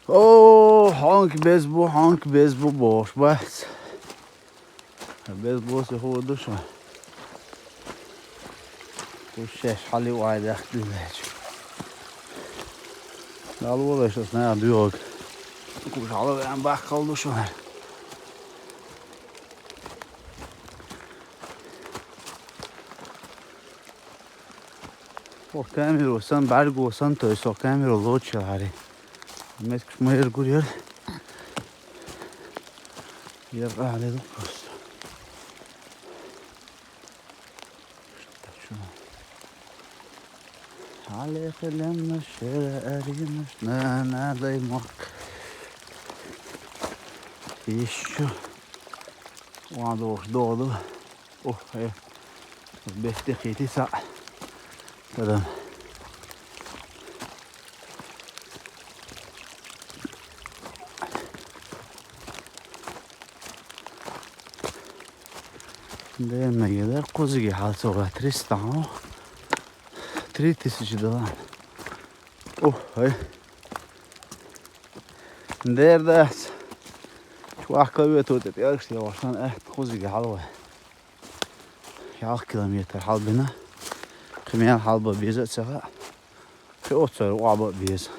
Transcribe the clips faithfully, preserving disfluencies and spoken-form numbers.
О, хьонка беза бу, хьонка беза бу бохуш бац. Беза бу, ца хуур ду шуна. Кху шаьш хьалли вай дахка дуьллачу. Дала волаш ас наха дуьйгӀаг. Кху хьала веана баккхал ду шуна. О, камеро сан, бӀарго сан, то есть, о, камеро лоча хьари. Мескаш ма яр гур яр. Яр къахьле ду просто. Так что. Хьале хилемнаш, шера аримаш, на, на, дай мак. Ещё. Ван дохуш догӀу ду. Ух, э. Бетте хити са. Тадан. Дерна еда кузги хьалцуга триста. Три тысячи дала. Ух, э. Дер дац. Чвахка вето те пелкш те вашан, э, кузги хьалва. Ялх километр хьалбина. Кхимел хьалба беза цаха. Кхи оццар уаба беза.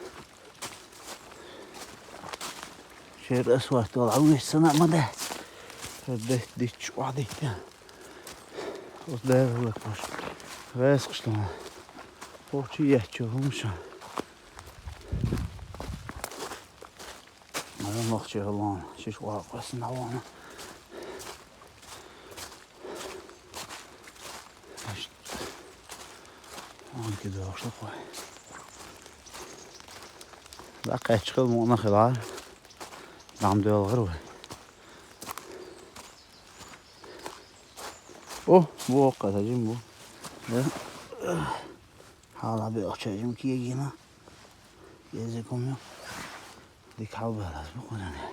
Шер асфальт вала висана ма дац. Дит, дит, чуа дит. Ус дер лакош. Вес кштан. Похчи ячу хумша. Ара мохчи халон. Шиш уа квасна вона. Вон кидошла кой. Да, къечхил муна хилар. Дам дёлгар вай. О, бу къатажим бу. Да. Хьала бе очажим киегина. Языком ё. Дик хьал балас бу къонане.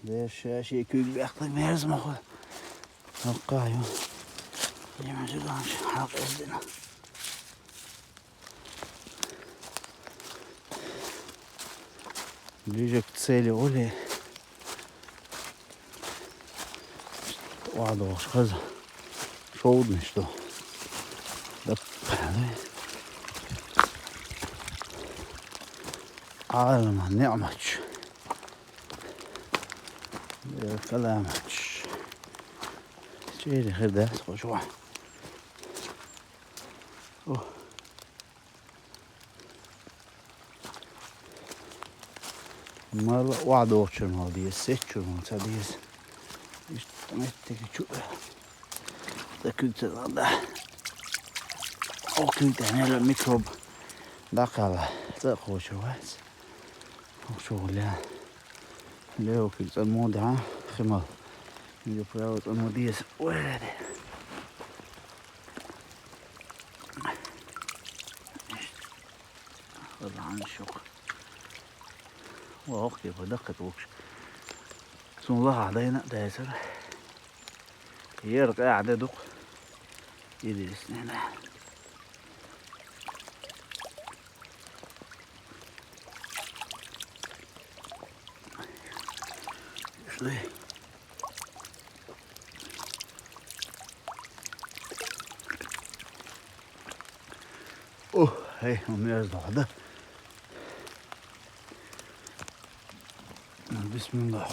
Дер ша ши куьг бехтаг мерз ма хо. Окка ё. Ема жиганш хьал къездина. Ближе к цели, Оля. Ладош хаза. Шоудный что? Да. Алма неамач. Каламач. Чери хирда, скочуа. О. Мала вадочу мал диес, сечу мал ца диес. Иштта меттиги чу. Та куьг ца да. О, куьг тенела микроб. Дакала. Ца хочу вайс. Охчу ля. Лео куьг ца мода, химал. Иге право ца модиес. Ой, Алан шук. Ох, ке бада катук. Сун ла хадайна дайсар. Ер къаъда дук. Идис нена. Шли. О, эй, у меня сдох, да? Бисмиллах.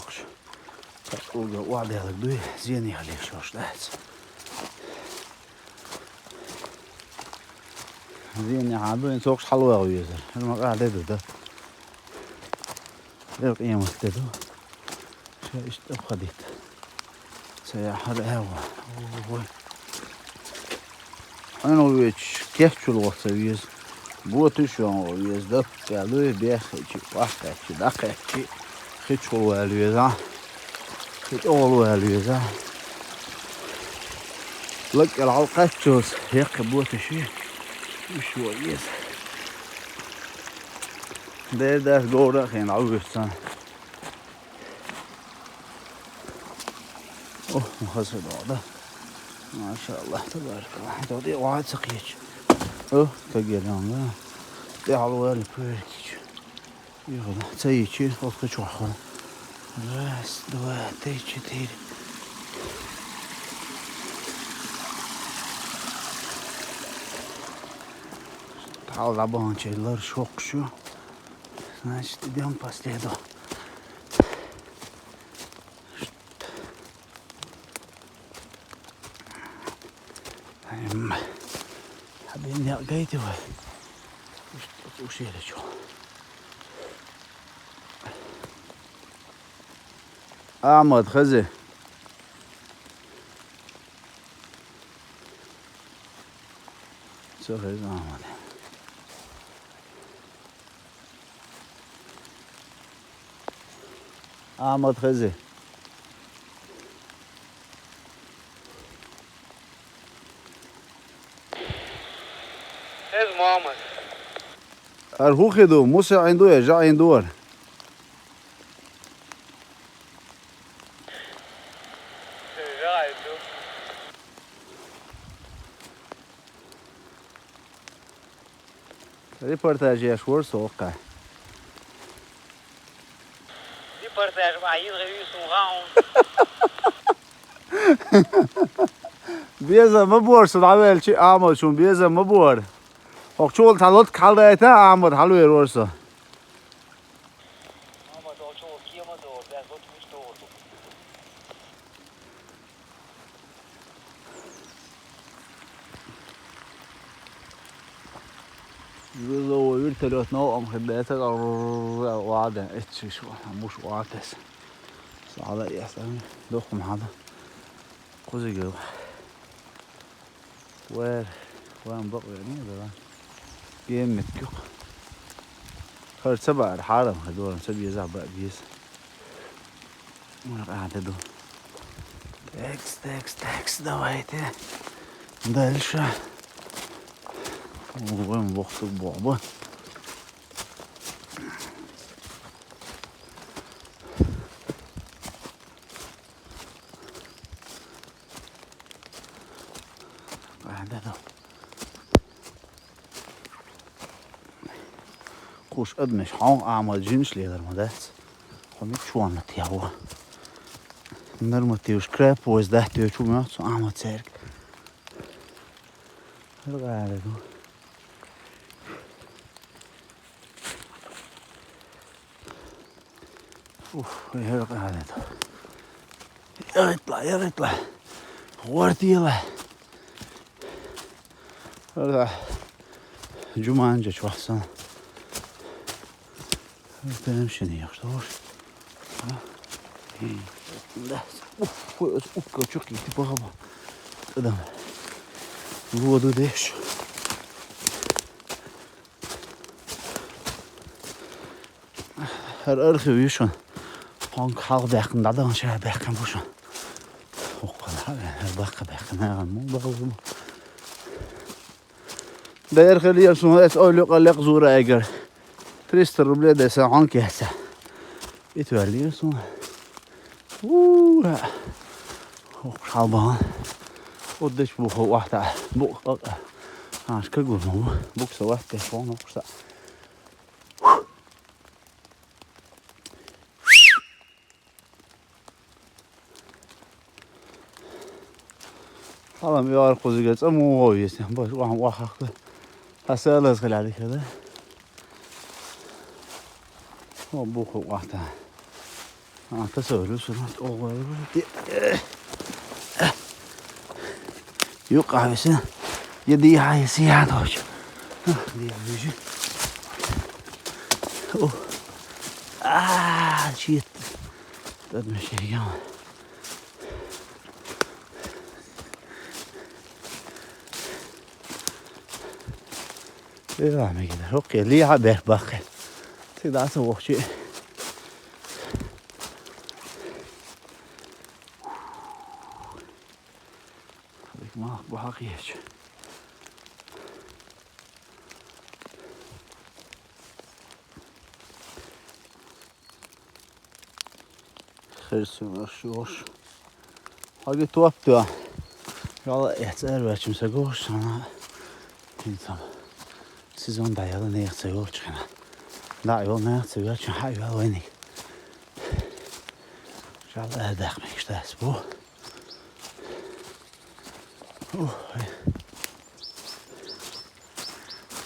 Уга уаделаг дуй, зен яли шош дац. Зен яха дуй, цокш халва уезер. Ма къаде ду, да? Эр къиямат деду. Ша иштта обхадит. Ца яхар эва. Ой. Ано веч кехчул ваца вез. Ботуш ван вез. Дап калуй бехчи, вахкачи, дакачи. Хич хул вал вез, а. Хич ол вал вез, а. Лак ал халкачос. Як ботуши. Уш вал вез. Дер дас гора хен алгыстан. О, хаза дода. Машалла, табаракалла. Доди ваца кич. О, кагелан да. тӀехьалваьлла пӧркич. Юха ца йичи, оцу чохь хуьлу. Раз, два, три, четыре. Хьала дӀабаханчий лар шоккхуш ю. Значит, идём по следу. М. Хьан бен некъ гайти вай? Иштта цӀу шера чу. Ахьмад, хези. Ца хеза Ахьмад. Ахьмад, хези. Хеза, Мухьаммад. ХӀара хӀун хи ду? Муса Ӏин ду я жа Ӏин ду хӀара? Жа Ӏин ду. Репортаж еш вара со воккха. Репортаж ма йина гӀуьйсу гӀаун. Безам ма бора, со дӀавелчи, Ахьмад, шун безам ма бора. ХӀокху чула цхьа лотка хьалдайта, Ахьмад, хьалавер вара со. Ахьмад, хӀокху чула кема дора, дас лотка гуш дора. Везло вай вертолёт новкъа хир дацара, вада, эцциш, муш ватес. Сала ястан, дохкум хада. Кузигил. Вер, ван бакъ вер, не да. Ген меттиг. ХӀара ца баар, хьарам хир дора, ца беза, баа беза. Муна къаьхьа ду. Текс, текс, текс, давайте. Дальше. Вон вохтуг бохба. Къаьхьа ду. Кхуш адамаш хьон Ахьмад жинаш лелар ма дац. Хьо миччонна тӀе ву. Нормативаш крэп вайс даьттуьйчу моьтту со Ахьмад цаьрга. ХӀара гӀала ду. Уф, хӀара гӀала ду. Яритла, яритла. ГӀортийла. ХӀара Джуманджа чохь сан. ХӀара тем шина яхаш долуш. А? Да. Уф, хӀара укка чу кхийти бахаба. ТӀадам. Воду деш. ХӀара архив ю шуна. Хьонка хьалха баьккхина, дӀадахана ша баьккхина бу шуна. Хьокхана хьалха баккха баьккхина, нагӀана муха бахалла бу. Дера хилла суна, эс ойла юкъа лекха зура айгар. Триста рублей дей сан хьонка яьсса. Ит ваьллера суна. У-у-у. Хьокхуш хьалбахана. Уддаш бу хӀо вахта. Бу-, а-а. Аш кагур ма бу. Букса вахта, хьон хьокхуш са. Хьалам яр кхузига цӀа мугӀо веси, баш вахьа вахахка. Хьан сала хила дика да? О, буху вахта. А, тасавру суна, о, юкъа веси. Я ди хьай си я дочь. Ди хьай. О. А, чит. Тад меши я. Эла мегида. Окей, ли хьа бер бахе. Ти да со вохчи. Ма бахе. Херсун аш йош. Хаги топ да. Яла эц эрвачим са гош сана. Инсам. Сезон дӀаяла, нехан ца йолчу хенахь. ДӀа а йолу, нехан ца йолчу хьан а йоьллу вайниг. Жал арадаккха мегаш дац бу. Ух, ай.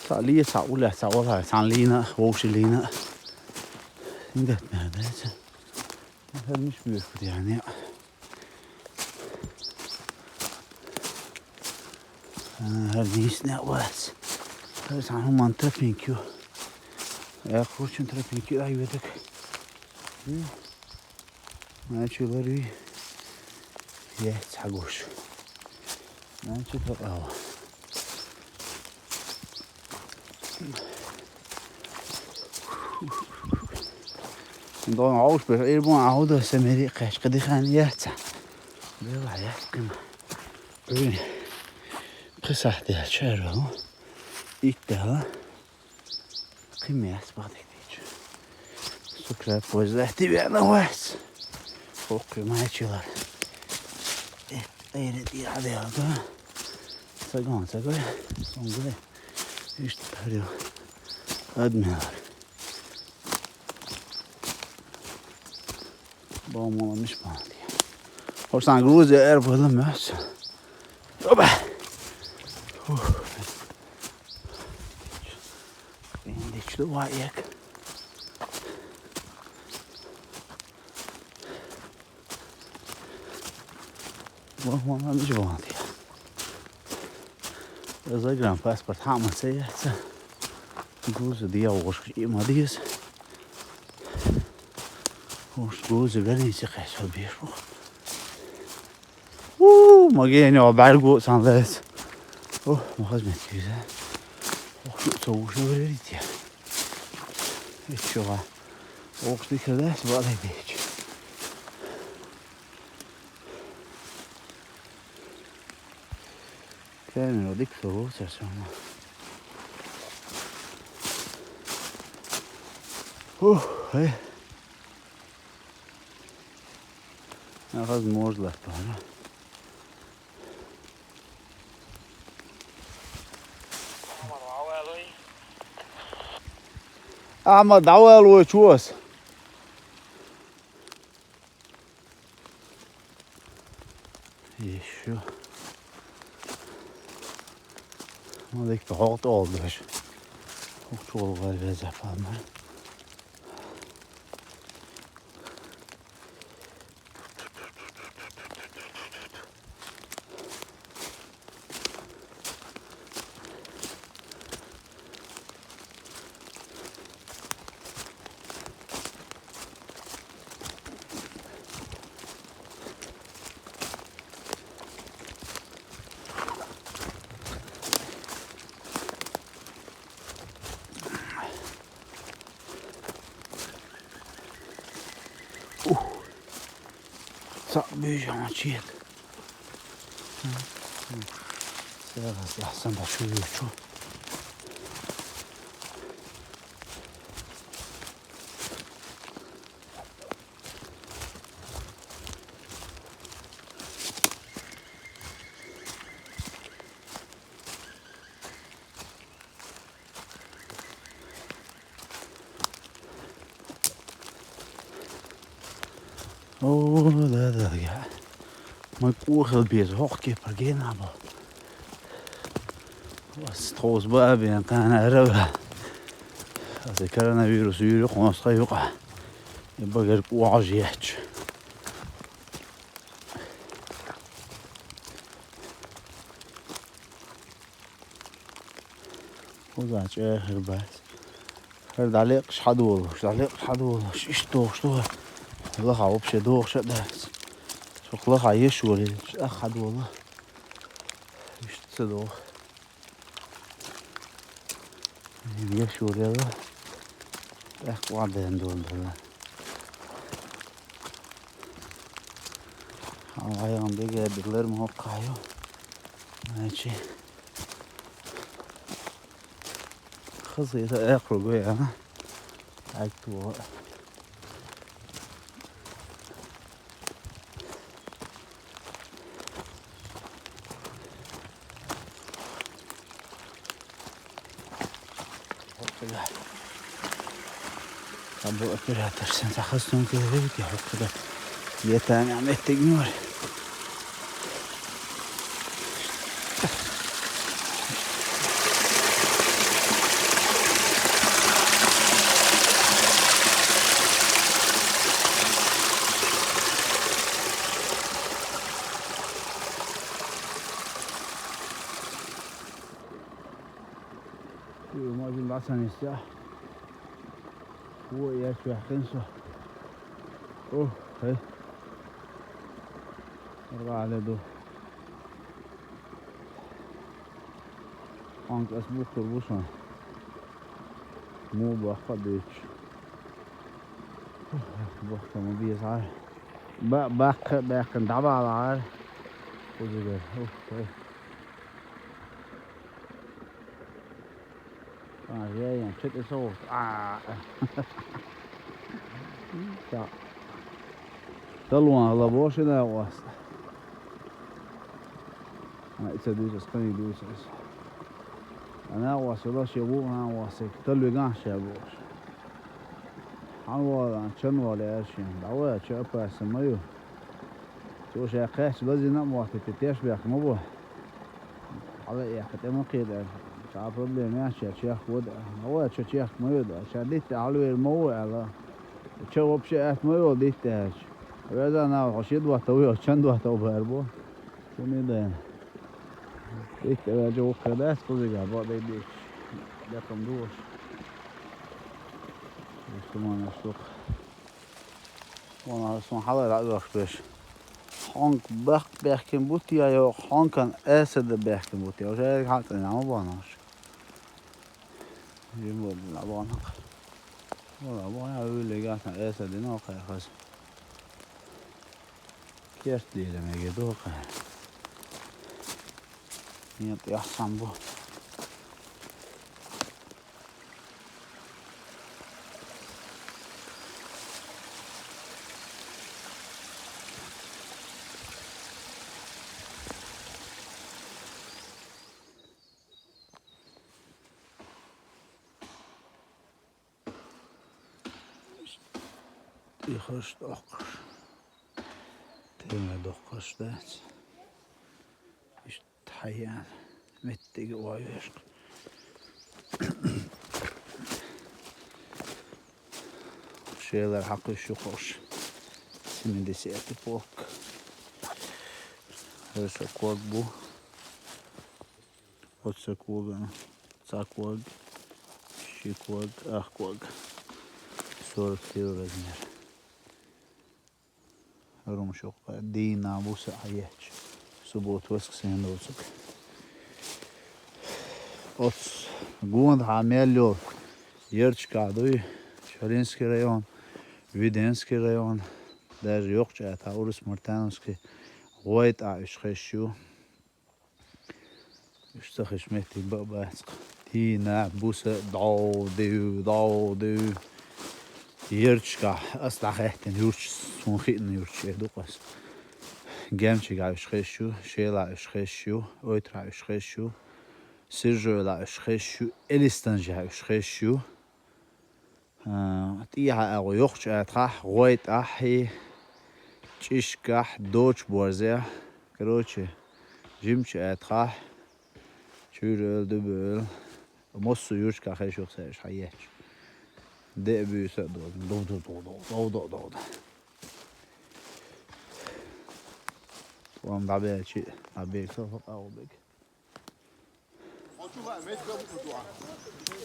Цхьа ле, цхьа уллехь, цхьа олахь, цхьана лийна а, вовшийн лийна а. ХӀинца мегар дац. ХӀара мича боьрша ду, яьхьна. А, хӀара нийса некъ вац. ХӀара цхьана хӀуманан тропинка ю. Аьккхурчун тропинка ю, ай, ведаг. М. Начо ларвий? Яц хьагуш. Начо тӀакъала. Дон Ӏовш беш, ирбун Ӏовда, са мери кхечка дихаьн яц. Бела яц кхин. Кхин. Кхин сахьт яц, чарвал. Иттала. Кхин мес бадигдича. Сукра поза ти вена вес. Хокки мачила. Э, эре ти аделга. Цагон, цагон. Сонгуле. Ишт парю. Админар. Бомала миш бан. Хошсан Грузия эр бала мас. Оба. Фух. Индич ду ваек. Вон, вон, вон, вижу, вон, я. Загранпаспорт хьа ма ца яц. Грузия дӀавахаш и ма деза. Уж Грузия граница кхаьчча беш ву. У, ма генехь бӀаьрго сан лаьцна. О, ма хаза меттиг иза. Ох, шу ца вуш варарите. Иччо ва. Ох, дика лаьцна, валай деча. Камера дика лоцар сама. Ух, э. Нахаз можла тора. Ахьмад, дӀавала вай чу аса. Ещё. Малик хьогӀ тӀе олу деш. ХӀокху чу гӀур веза палмар. Ух. Цхьаъ буьйжа хьан чета. Сагас лахсан ба шу ю чу. О, да, да, я. Мой кухал без, ох, кепа гена бо. Вас тхоз ба бен кана арава. Аса коронавирус юри хонс хаюка. И багар куаж яч. Хуза чӀехар бац. ХӀара дӀалекъаш хьадолуш, дӀалекъаш хьадолуш, иштта дохуш ду. Лаха вообще дохуш а дац. Цух лаха еш волуьйтуш, ах хьадолу. Иштта ца доху. Еш волуьйту. ТӀаккха ван ден долу дала. Хьан вайгӀан дегабиллар ма хӀокхахь ю. Значит, хаза хета эккхург вай, а? АйттугӀа. Абу оператор сен сахастун кирвик я хуккуда. Етани аметтигнор. Мажин басан исса. Ху я чуяхтен со. О, хе. Рале ду. Анкас бухтур бусан. Му бахха деч. Бахха му бизар. Ба бахха баххан дабалар. Узугер. Ух, хе. А, я, я, чё ты сов? А. Так. Талуан лабоши на вас. А, это дюсес, кани дюсес. Она вас, лаш я ву, она вас. Талуган ше бош. Ан вала, чан вала, я шин. Давай, чё опасно мою. Слушай, я кэш лазина муахты, ты теш бяк мобо. Хьала яхха тӀе ма кхийда. Цхьа проблема яц, чехка вада. Ава, чо чехка ма йода. Ша дитта хьалвер ма ву аьлла. Чо вообще аьт ма йол дитта аьлча. Веза нав, хьо ши дота ву, чан дота ву баар бу. Цуни дайна. Дитта вежа вукха дац, кузига, бо дай дич. Декам душ. Туман аштук. Вон сон хьалар а вехш беш. Хьонк бехк бехкин бутия йо, хьонкан эсада бехкин бутия. Уже хьалцӀа нама бонаш. Жимбо дина бонак. Вала бона ули гасна эсада но кайхас. Керт диле меге дока. Нет, я сам бу. Ихаш дохкаш. Тема дохкаш дац. Иш Тхьаян меттиге ойвешк. Шелар хьакхуьш ю ховш. Семидесятый полк. Хьеша ког бу. Оццо коган. Цхьа ког. Ши ког. Ах ког. Сорок три размер. Румшукъа дийнахь буса а етташ, суббота, воскресенье доцург. Оцу гондахьа мел йолу ярташкахь дуй Шаринский район, Веденский район, даже йоккхачу атахь Урус-Мартановский, гӀойтӀахь уьш хезаш ю. Уьш ца хезаш меттиг бан а бац-кх. Дийнахь, буса, дов, див, дов, див. Ярташкахь ас дӀахаьттина юрташ, суна хиъна юрташ эр ду-кх ас. Гемчигахь уьш хезаш ю, Шелахь уьш хезаш ю, Ойтрахь уьш хезаш ю, Сиржойлахь уьш хезаш ю, Элистанжехь уьш хезаш ю. А, тӀехьа агӀо йоккхачу атахь, гӀойтӀахь, и, чӀишкахь, дочу борзехь. Короче, жимачу атахь, чуьра эла, дуьба эла, массо а юрташкахь хезаш ю-кх сан уьш хьаетташ. Де а буьйса а дозу, дов, дов, дов, дов, дов, дов, дов, дов. Тхо-м дӀабелчи, дӀабега со, со къа а бега.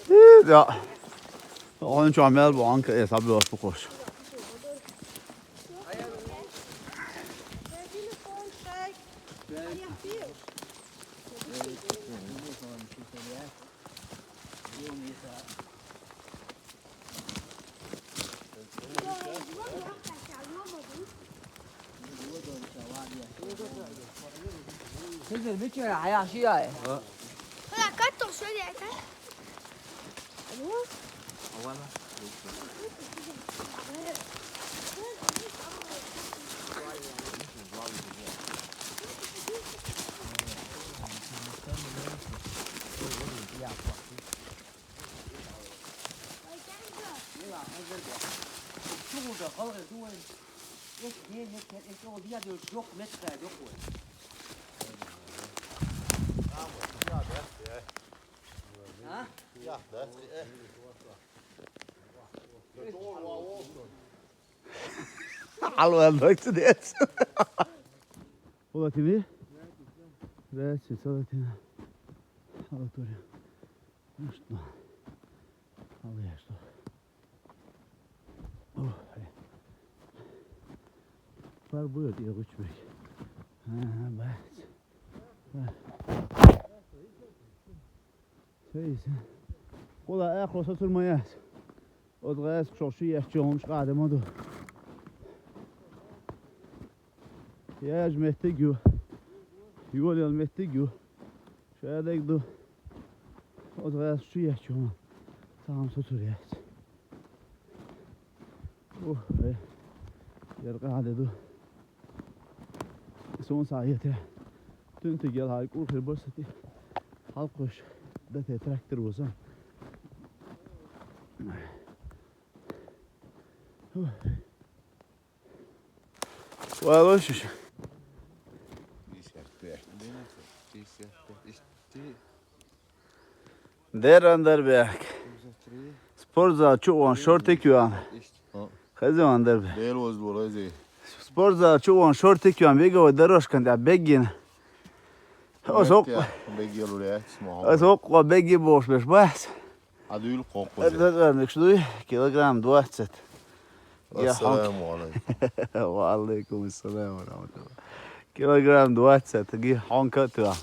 Э, да. Хьуна чохь мел бу хьанка, э, схьабоьлхуш бу кхуш. تنزل بكري عليها شيء يعني. خذها كتر شوية يعني. Halkı duvarın. Et, ne, ne, et, o diye diyor, yok, met kaya, yok o. Ha? Hallo, Herr Leute, der jetzt. Oder Timmy? Wer ist jetzt, oder Timmy? Hallo, Tori. Nicht mal. Hallo, ja, stopp. Oh, hey. Var buyur diye uçmuş. Ha, bak. Seyse. Kola ayak olsa turmayız. O da yaz çok şey yaşıyormuş kadem oldu. Yaz mettik yu. Yol yol mettik yu. Şöyle de gidiyor. O da yaz şu yaşıyor. Tamam, tutur yaz. Oh, be. Yer kade du. Son sayete. Tün tegel halk urhir basati. Halk hoş. Da te traktor olsa. Oh. Var hoş. Deran der bek. Sport zal çok wan şortik yuan. Kızı wan der bek. Del was dolayı. Sport zal çok wan şortik yuan. Bega o deroşkan da begin. O sok. Begel oraya. O sok o begi boş beş bas. Adül kokuz. Это верно, что килограмм двадцать. Ассаламу алейкум. Ва алейкум ассалам ва рахматуллах. Килограмм двадцать ги хонка туа.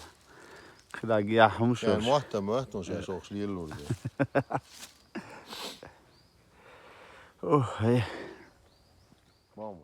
Кыда ги хомшо. Yani muhta muhta şey çok şlil oldu. Ох, эй. Мама.